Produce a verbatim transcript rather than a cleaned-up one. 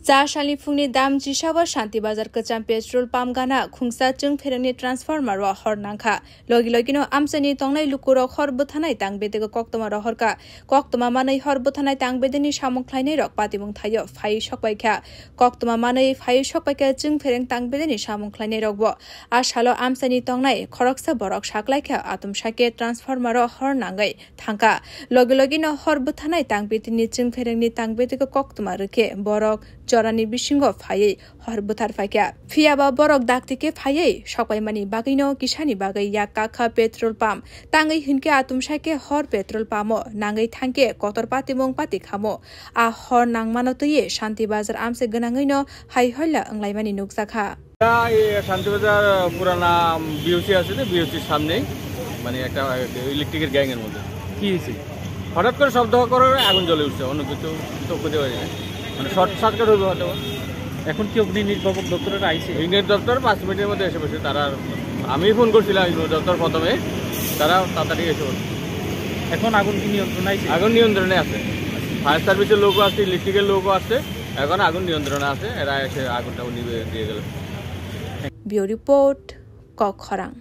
Cha salni phungni dam chisao Shanti Bazar kwcham petrol pump gana khungsa chwng pherengni transformer o hor nangkha. Logi logino amchaini tongnai lukurok hor bwthanai tang bedego koktwma rohorkha. Koktwma manwi hor bwthanai tang bedeni samung khlainairok patimung thaio phaiwi sokpaikha. Koktwma manwi phaiwi sokpaikha chwng phereng tang bedeni samung khlainairokbo. A salo amchaini tongnai khoroksa borok saklaikha atumsake transformer o hor nangwi thangkha. Logi logino hor bwthanai tang bedeni chwng pherengni tang bedego koktwma rwkhe borok jorani bisingo phaiwi hor bwthar phaikha. Phiyaba borok dakti khe phaiwi sokpaimani bagwino kisani bagwi yak kakha petrol pump. Tangwi hinkhe atumsake hor petrol pump o nangwi thangkhe kotor patimung pati khamo. A hor nangmano twiwi Shanti Bazar amse gwnangwino hai hoila wnglaimani nukjakha. এটা এই শান্তিবাজার পুরানা বিওসি আছে যে বিওসির সামনেই, মানে একটা ইলেকট্রিকের গ্যাংয়ের মধ্যে কি হয়েছে? হঠাৎ করে শব্দ করার আগুন জ্বলে উঠছে, অন্য কিছু তো খুঁজে পাই না, মানে শর্ট সার্কিট হবে হয়তো। এখন কি অগ্নি নির্বাপক দপ্তরের আইসি? ইউনিট দপ্তর পাঁচ মিনিটের মধ্যে এসে বসে। তারা, আমি ফোন করছিলাম ইউনিট দপ্তর প্রথমে, তারা তাড়াতাড়ি এসে বসে। এখন আগুন কি নিয়ন্ত্রণ আইসি? আগুন নিয়ন্ত্রণে আছে। ফায়ার সার্ভিসের লোকও আছে, ইলেকট্রিকের লোকও আছে। এখন আগুন নিয়ন্ত্রণে আছে, এরা এসে আগুনটা নিভে দিয়ে গেল। Bureau Report, Kok Khorang.